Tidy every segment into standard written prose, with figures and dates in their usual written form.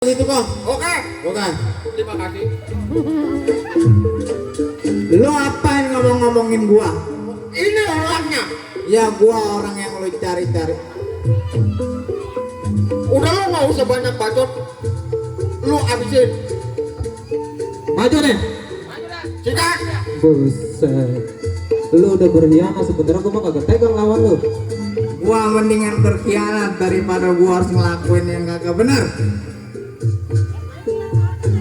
Itu kok. Oke. Oke. Terima kasih. Lo apain ngomong-ngomongin gua? Ini orangnya. Ya gua orang yang lo cari-cari. Udah lo nggak usah banyak bacot. Lu abisin. Maju nih. Sikat. Buset. Lu udah berkhianat sebenarnya gua mah kagak tegang lawan lu. Gua mendingan berkhianat daripada gua harus ngelakuin yang kagak benar.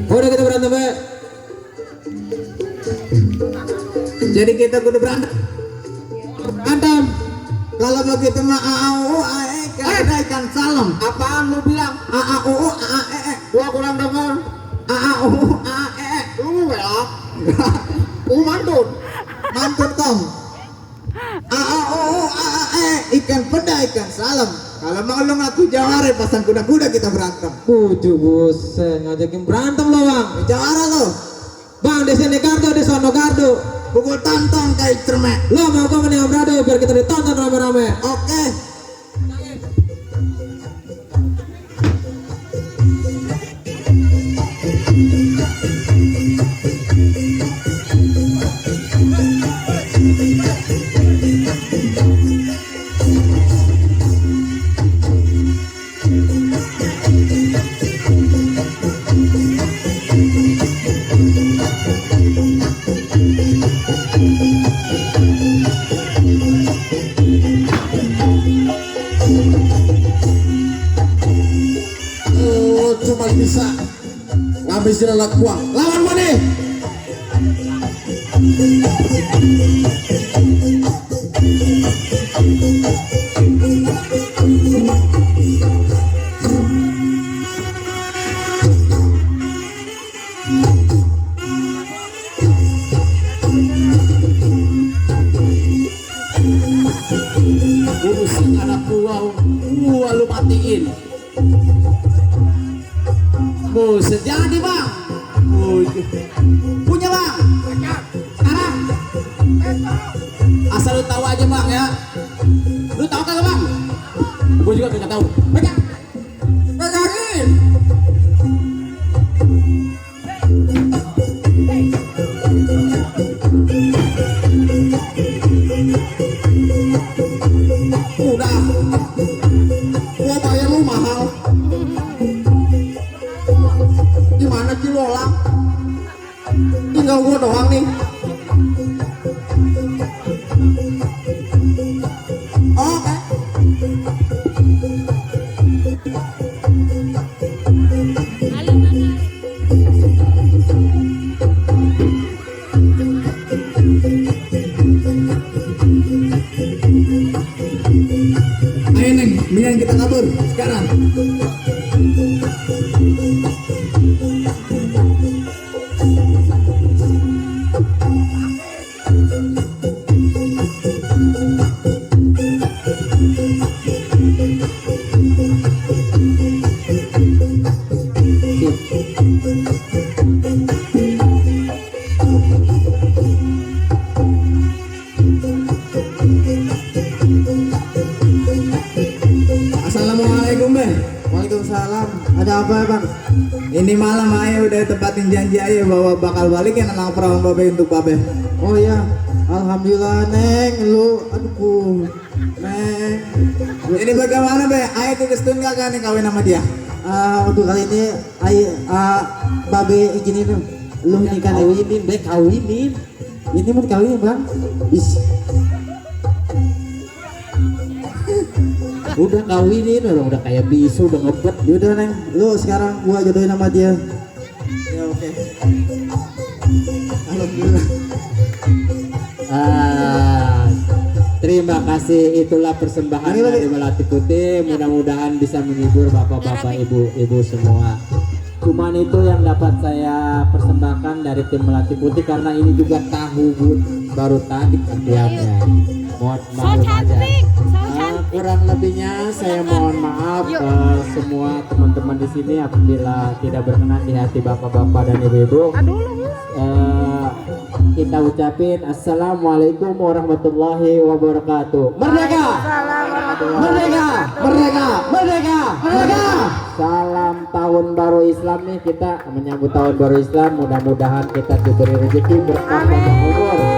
Udah kita berantem ya. Jadi kita kudu berantem. Berantem. Kalau begitu mah AAU AE kada ikan salam. Apaan lu bilang? AAU AE. Gua kurang dengar. AAU AE. Lu belok. Lu mantun. Mantun tong. AAU AE ikan peda ikan salam. Kalau mau lu ngaku jawara pasang kuda-kuda kita berantem. Puju buset ngajakin berantem lo bang. Jawara lo. Bang di sini kardo di sono kardo. Pukul tantong kayak cermek. Lo mau gue mendingan beradu biar kita ditonton rame-rame. Oke. Cuma bisa ngabisin anak gua. Lawan mana? Buset anak gua lu matiin. Buset jadi bang. Punya bang. Sekarang. Asal lu tahu aja bang ya. Lu tahu kagak bang? Gue juga kagak tahu. Pegang. Pegangin. Udah. Gua bayar lu mahal. Gimana sih lo lang? Tinggal gua doang nih. Oke. Ayo neng, mendingan kita kabur sekarang. Assalamualaikum be. Waalaikumsalam. Ada apa bang? Ini malam ayo udah tepatin janji ayo bahwa bakal balikin anak perawan babe untuk babe. Oh iya. Alhamdulillah neng lu. Aduh. Neng. Ini bagaimana be? Ayo tulis kagak nih kawin sama dia? Untuk kali ini babe izinin lu nikah kawinin be kawinin. Ini mau kawinin bang. Is. Udah kawinin udah kayak bisu udah ngebet. Yaudah neng, lu sekarang gua jodohin sama dia. Ya oke. Alhamdulillah. Terima kasih, itulah persembahan dari Melati Putih. Mudah-mudahan bisa menghibur bapak-bapak, ibu-ibu semua. Cuman itu yang dapat saya persembahkan dari tim Melati Putih karena ini juga tahu baru tadi kerjanya. Mohon maaf aja. Kurang lebihnya saya mohon maaf semua teman-teman di sini apabila tidak berkenan di hati bapak-bapak dan ibu-ibu. Kita ucapin assalamualaikum warahmatullahi wabarakatuh. Merdeka! Merdeka, Merdeka. merdeka, Merdeka. Salam tahun baru Islam nih, kita menyambut tahun baru Islam. Mudah-mudahan kita diberi rezeki berkah dan umur.